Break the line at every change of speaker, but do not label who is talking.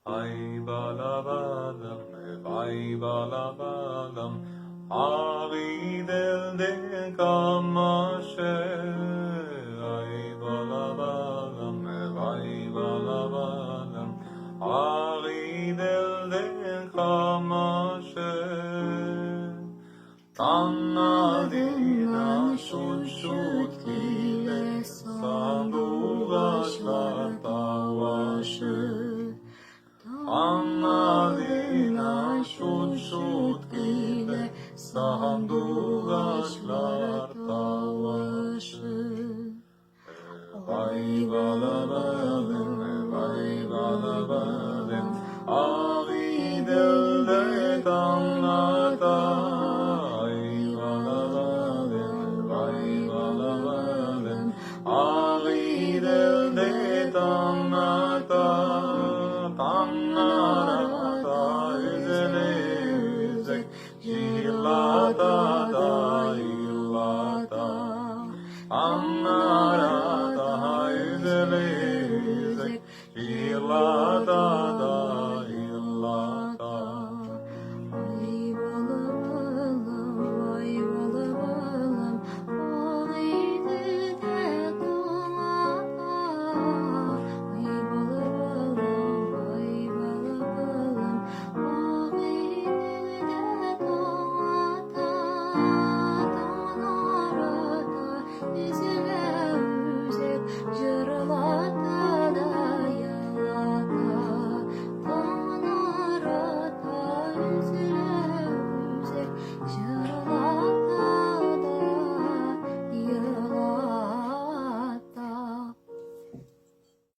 Ay balabalam, vay balabalam, Ari del de kamaşe. Ay balabalam, vay balabalam, Ari del de kamaşe. Tanadina şut şut ile sandugaçlar tavaşı. Anadina şut şut ile sandugaçlar tavaşı. Vay balabalım, vay balabalım,